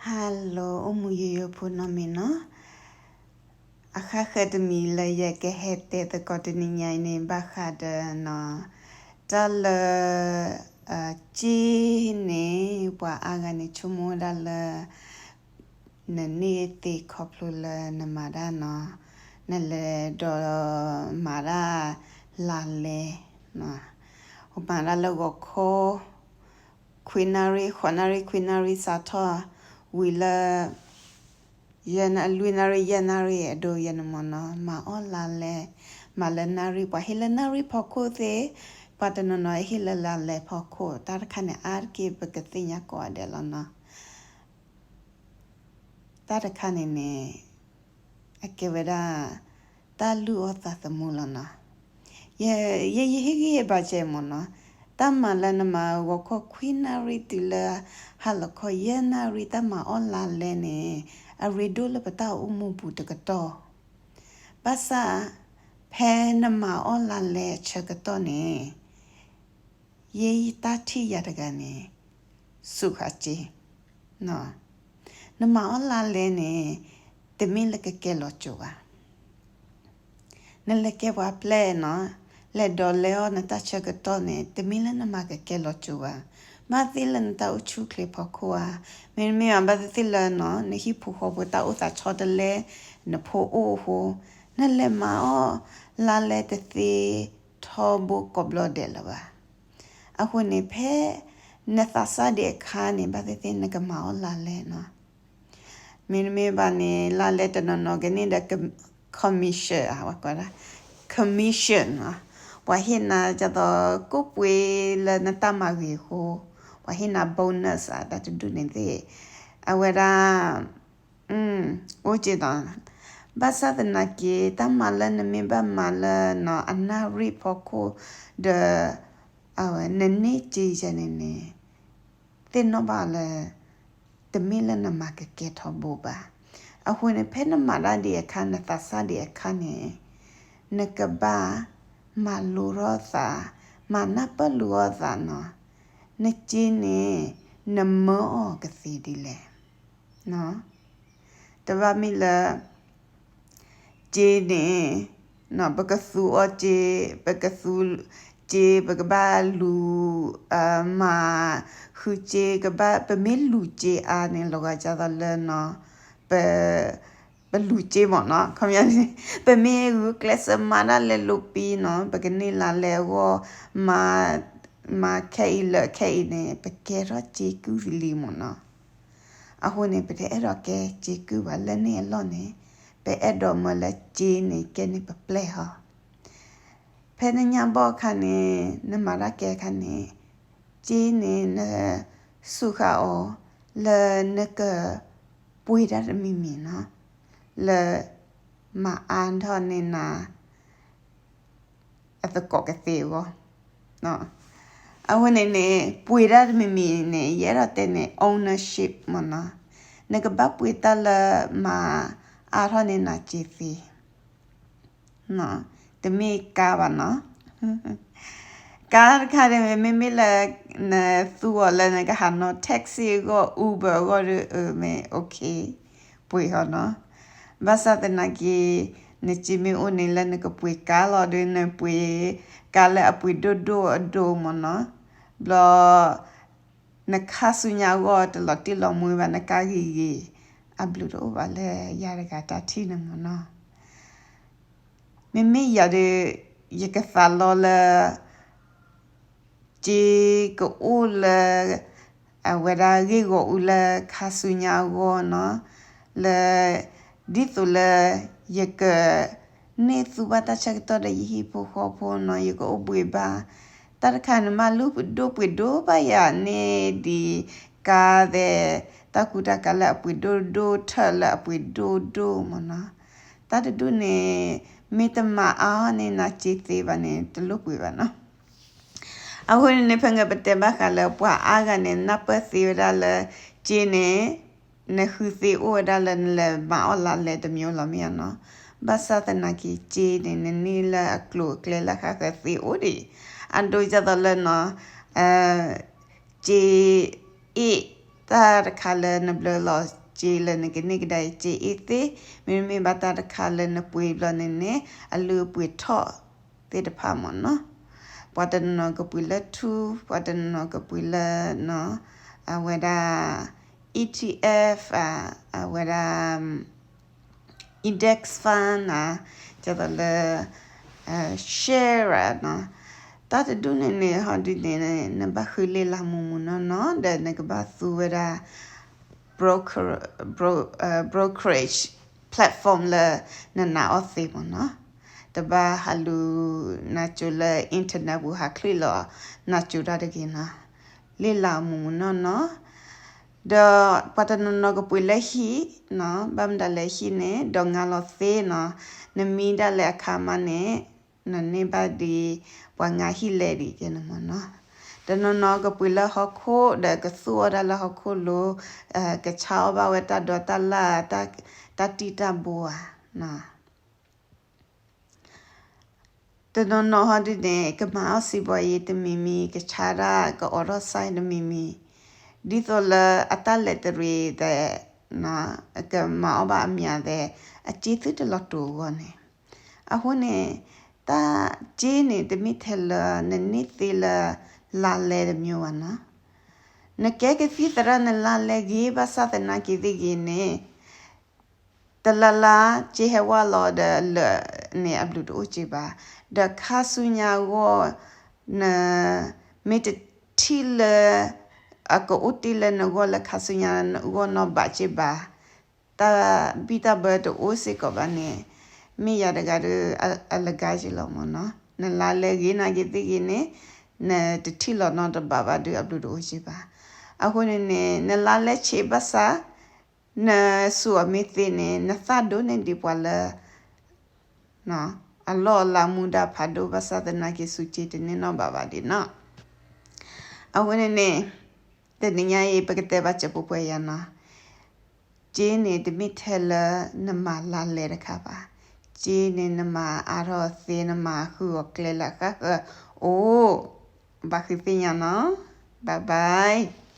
Hello အိၣ်မူယိယိဖိနီတမံၤနီၤ, အဃၣ်ဃၢၤတမံၤလၢယကဟဲတဲသကိးတနံၤညါအံၤန့ၣ် ဘၣ်ဃးဒီးနီၤ, တၢ်လၢ စ့န့ၣ် ပှၤအါဂၤန့ၣ်ဆိကမိၣ်ဝဲဒၣ်လၢ နန့ၢ်သ့ခီဖျိလၢနမၤတၢ်နီၤ, နလဲၤဒီးမၤတၢ်လါလဲ, မၤတၢ်လၢဂီၤခီ ခွံနၣ်ရံၣ် ဃိးနၣ်ရံၣ် ခွံနၣ်ရံၣ် စးထီၣ် ဝံၤလၢ လွံၢ်နၣ်ရံၣ် ယဲၢ်နၣ်ရံၣ် အဒိယဲန့ၣ်မ့ၢ်နီၤ, မၤအီၣ်လါလဲ, မၤလၢနၣ်ရံၣ် ပှၤဟ့ၣ်လၢနၣ်ရံၣ်ဖီခိၣ်သ့, ပှၤတနီၤနီၤဟ့ၣ်လၢလါလဲဖီခိၣ်, တၢ်တခါန့ၣ် အါတက့ၢ်ပကသ့ၣ်ညါကိးဂၤဒဲးလီၤနီၤ. တၢ်တခါန့ၣ်န့ၣ် အကဲဝဲဒၣ် တၢ်လုၢ်အီၣ်သးသမူလီၤနီၤ. ယဲယဟ့ၣ်ဂံၢ်ဟ့ၣ်ဘါစဲမ့ၢ်နီၤ, တၢ်မၤလၢနမၤဂီၤခီခွံနၣ်ရံၣ်တုၤလၢ ဟါလီၤခီယဲၢ်နၣ်ရံၣ် တၢ်မၤအီၣ်လါလဲန့ၣ် အရ့ဒိၣ်လၢပတၢ်အိၣ်မူပူၤတကတီၢ်, ဘၣ်ဆၣ် ဖဲနမၤအီၣ်လါလဲအဆၢကတီၢ်န့ၣ် ယဲယတၢ်ထံၣ်ယၤတဂၤန့ၣ် စူးခးစ့, နမၤအီၣ်လါလဲန့ၣ် တမ့ၢ်လၢကကဲလီၤစိၤဘၣ်. နလဲၤကဲပှၤပျဲၢ်နီၤ, လဲၤဒိးလဲအီၣ်နတၢ်ဆၢကတီၢ်န့ၣ် တမ့ၢ်လၢနမၤကကဲလီၤစိၤဘၣ်. ဘၣ်သ့ၣ်လၢနတၢ်အိၣ်ဆူၣ်အိၣ်ချ့ဖီခိၣ်ဧါ, မ့တမ့ၢ်ဘၣ်သ့ၣ်သ့ၣ်လၢနီၤ နဟံၣ်ဖိဃီဖိတၢ်အိၣ်သးဆီတလဲ, နဖိအိၣ်အဃိ, နလဲၤမၤအီၣ်လါလဲတသ့ထီဘိကိးဘျီဒဲးလၢၤဘၣ်. အဃိန့ၣ် ဖဲနသးစၢ်ဒံးအခါန့ၣ် ဘၣ်သ့ၣ်သ့ၣ်နကမၤအီၣ်လါလဲနီၤ. မ့တမ့ၢ်ဘၣ်န့ၣ် လါလဲတနီၤနီၤကန့ၢ်ဒီး commission ဝဲကိးဒၣ် commission နီၤ, ပှၤဟ့ၣ်နၤဒ်သိး ကိၣ်ပှ့ၤလၢနတၢ်မၤဂ့ၤအဃိ, ပှၤဟ့ၣ်နၤ bonus တၢ်တဒူၣ်န့ၣ်သ့ၣ်, အဝဲဒၣ် အိၣ်က့ၤဒီး, ဘၣ်ဆၣ်သနာ်က့ တၢ်မၤလၢနမ့ၢ်ဘၣ်မၤလၢနီၤ အနၣ်ရံၣ်ဖီခိၣ်ဒီး အဝဲနန့ၢ်စ့ယဲန့ၣ်န့ၣ် သ့ၣ်နီၣ်ဘၣ်လၢ တမ့ၢ်လၢနမၤကကဲထီဘိဘၣ်. အဃိန့ၣ် ဖဲနမၤတၢ်ဒံးအခါ နသးစၢ်ဒံးအခါန့ၣ် နကဘၣ်မၤလိထီၣ်သး, မၤနၢ်ပၢၢ်လိအီၣ်သးနီၤ, နစ့န့ၣ် နမၢအီၤကသ့ဒ်လဲၣ်. တဘၣ်မ့ၢ်လၢ စ့န့ၣ် ပကသူအီၤစ့, ပကသူစ့ ပကဘၣ်လူၤ မၤဃုစ့ ကဘၣ် ပမ့ၢ်လူၤစ့အါန့ၣ် လီၤဂာ်ဒ်သိးလၢနီၤ ပ ပလူၤစ့မ့ၢ်နီၤ, ခီပညီန့ၣ် ပမ့ၢ်ဂုာ်ကျဲးစၢးမၤတၢ်လဲၤလိာ်ပံနီၤ ပကန့ၢ်လါလဲအဂီၢ် မၤ မၤခဲအံၤလၢာ်ခဲအံၤန့ၣ် ပကဲထီၣ်စ့ကုၢ်လံမ့ၢ်နီၤ. အဃိန့ၣ် ပတအဲၣ်ဒိးကဲစ့ကုၢ်ဘၣ် လၢန့ၣ်အလီၢ်န့ၣ် ပအဲၣ်ဒိးမၢလၢစ့န့ၣ် ကဲန့ၢ်ပပျဲၢ်ဟီ ဖဲနညါဘီၣ်အခါန့ၣ် နမၤတၢ်ကဲအခါန့ၣ် စ့န့ၣ် နစူးဃာ်အီၤ လၢနကပှ့ၤတၢ်တမံၤမံၤနီၤ လၢ မၤအါထီၣ်န့ၢ်နၤ အသကိးကသ့အဂီၢ်. အဝဲန့ၣ်န့ၣ် ပှ့ၤတၢ်တမံၤမံၤန့ၣ် ယအဲၣ်ဒိးတဲန့ၣ် ownership မ့ၢ်နီၤ. နကဘၣ်ပှ့ၤတၢ်လၢမၤအါထီၣ်န့ၢ်နၤစ့သ့ တမ့ၢ်ကါဘၣ်နီၤ. ကါတခါန့ၣ် မ့မ့ၢ်လၢ နသူအီၤလၢနကဟးနီၤ taxi အဂီၢ် Uber အဂီၢ်ဒီး မ့ၢ် okay ပှ့ၤဟီနီၤ. ဘၣ်ဆၣ်သနာ်က့ နစ့မ့ၢ်အိၣ်န့ၣ်လၢနကပှ့ၤကါလီၤဒီး နပှ့ၤကါလၢအပှ့ၤဒိၣ်ဒိၣ်အဒိၣ်မ့ၢ်နီၤ. ဘျီ နခါဆူညါအဂီၢ် တလီၤတံၢ်လီၤမှဲဘၣ် နကါဂ့ၤဂ့ၤ အဘျုးတအိၣ်ဘၣ်လၢယၤတဂၤတၢ်ထံၣ်န့ၣ်မ့ၢ်နီၤ. မ့မ့ၢ်ယၤဒီး ယကသးလီလၢ စ့ကအိၣ်လၢ အဝဲဒၣ်ဂ့ၢ်ဂီၤအူလၢခါဆူညါအဂီၢ်နီၤ, လၢ ဒ်သိးလၢ ယက န့ၢ်သူဘၣ်တၢ်ဆၢကတီၢ်ဒီးယဟံၣ်ဖိဃီဖိနီၤ ယကအိၣ်ဘှံးဘၣ်. တၢ်တခါန့ၣ်မး လုၢ်ဒိၣ်ပှ့ၤဒိၣ်ဘၣ်ယၤန့ၣ်ဒ်ကါသဲး တၢ်ကူတၢ်ကၤလၢအပှ့ၤဒိၣ်ဒိၣ် ထၢၣ်လၢအပှ့ၤဒိၣ်ဒိၣ်မ့ၢ်နီၤ. တၢ်တဒူၣ်န့ၣ် မ့ၢ်တမၤအါထီၣ်န့ၢ်နၤစ့သ့ဘၣ်န့ၣ် တလိၣ်ပှ့ၤဘၣ်နီၤ. အဃိန့ၣ်န့ၣ် ဖဲငယ်ပတဲဘၣ်ဃးလၢပှၤအါဂၤန့ၣ် နၢ်ပၢၢ်သ့ဝဲဒၣ်လၢ စ့န့ၣ် နဃုသ့အိၣ်ဝဲဒၣ်လၢနလဲၤမၤအီၣ်လါလဲတမံၤလီၤမ့ၢ်ဧါနီၤ. ဘၣ်ဆၣ်သနာ်က့ စ့န့ၣ် နန့ၢ်လၢအကျိၤအကျဲလၢဃးဃၢၤသ့အိၣ်ဒံး အဒိဒ်သိးလၢနီၤ စ့အ့ၣ် တၢ်တခါလၢနဘျၢလီၤစ့လၢနကန့ၢ်ကဒါအံၤစ့အ့ၣ်သ့, မ့တမ့ၢ်ဘၣ်တၢ်တခါလၢနပှ့ၤဘျီန့ၣ်န့ၣ် အလုၢ်အပှ့ၤထီၣ်သ့ၣ်တဖၣ်မ့ၢ်နီၤ. ပှၤတနီၤနီၤကပှ့ၤလၢထူ, ပှၤတနီၤနီၤကပှ့ၤလၢ အဝဲဒၣ် E T F အဝဲဒၣ် index fund နီၤ, ဒ်သိးလၢ share နီၤ, တၢ်တဒူၣ်န့ၣ်န့ၣ် ဟီဒုန့ၣ် နဘၣ်ဃုလ့ၢ်လၢမုာ်မုာ်နီၢ်နီၢ် ဒီးနကဘၣ်သူဝဲဒၣ် broker brokerage platform လၢနနာ်အီၤသ့မ့ၢ်နီၤ. တဘၣ်ဟးလူၤနၤစိၤလၢ internet ပူၤ ဟးချ့လီၤနၤစိၤတၢ်တဂ့ၤနီၤ. လ့ၢ်လၢမုာ်မုာ်နီၢ်နီၢ် ဒီးပှၤတနီၤနီၤကပှ့ၤလၢဟံၣ်နီၤ, ဘၣ်မတၤလဲၣ်ဟံၣ်န့ၣ် ဒီးငါလီၤသ့နီၤ, နမံဒၣ်လဲာ်အခါမးန့ၣ် နန့ၢ်ဘၣ်ဒ်ပှၤငါဟံၣ်လဲၣ်ဒ်ကဲန့ၣ်မ့ၢ်နီၤ. တနီၤနီၤကပှ့ၤလၢဟီၣ်ခိၣ် ဒီးကသူၣ်အီၣ်ဒၣ်လၢဟီၣ်ခိၣ်လိၤ, ကဆါအီၣ်ဘၣ်ဝဲတၢ်ဒိးတၢ်လၢ် တၢ်တံၢ်တၢ်ဘိဧါ တနီၤနီၤဟီဒုန့ၣ် ကမၤအီၣ်စံးဘီအံၤတမံၤမံၤ, ကဆါဒၣ်ကအိးထီၣ်စၢ်တမံၤမံၤ, ဒ်သိးလၢအတၢ်လဲၤတရံးဒီး ကမၤအီၣ်ဘၣ်အမံၤဒီး အစ့သုတလီၤတိာ်အဂီၢ်န့ၣ်. အဃိန့ၣ် တၢ်စ့န့ၣ် တမ့ၢ်ထဲလၢနန့ၢ်သ့လၢလါလဲတမံၤဘၣ်နီၤ. နကဲကသံၣ်သရၣ်နလါလဲဂ့ၤဘၣ်ဆၣ်သနာ်က့သ့ၣ်ဂ့ၤန့ၣ် တလါလါ စ့ဟဲဝါလီၤဒီးလၢာ်န့ၣ် အဘျုးတအိၣ်စ့ဘၣ်. ဒီးခါဆူညါအဂီၢ် နမ့ၢ်တထံၣ်လၢ အကအိၣ်တ့ၢ်လၢနဂီၢ်လၢခါဆူညါအဂီၢ်နီတဘျီစ့ဘၣ်, တၢ်ဘံၣ်တၢ်ဘၢတအိၣ်စ့ၢ်ကီးဘၣ်န့ၣ် မ့ၢ်ယၤတဂၤဒီး အလဂၤက့လီၤမ့ၢ်နီၤ. နလါလဲဂ့ၤနာ်က့သ့ၣ်ဂ့ၤန့ၣ် နတထံၣ်လီၤနီတဘျီဘၣ်ဒီးအဘျုးတအိၣ်စ့ဘၣ်. အဃိန့ၣ်န့ၣ် နလါလဲဆံးဘၣ်ဆၣ် နစူၤအီၤမ့ၢ်သ့န့ၣ် နသၣ်ဒိၣ်န့ၢ်ဒံးပှၤလၢ အလီၢ်အလၤမူဒါဖးဒိၣ်ဘၣ်ဆၣ်သနာ်က့ စူၤစ့တန့ၢ်နီတဘျီဘၣ်ဒံးနီၤ. အဃိန့ၣ်န့ၣ် တနံၤညါအံၤ ပကတဲဘၣ်စၢၤပှဲၤပှဲၤယၤနီၤ. စ့န့ၣ်တမ့ၢ်ထဲလၢနမၤလါလဲတခါဘၣ်. စ့န့ၣ်နမၤအါထီၣ်သ့ နမၤဃုာ်အီၤကျဲလၢအဃၣ်ဃၢၤအိၣ်, ဘၣ်ဃုသ့ၣ်ညါနီၤ. Bye bye.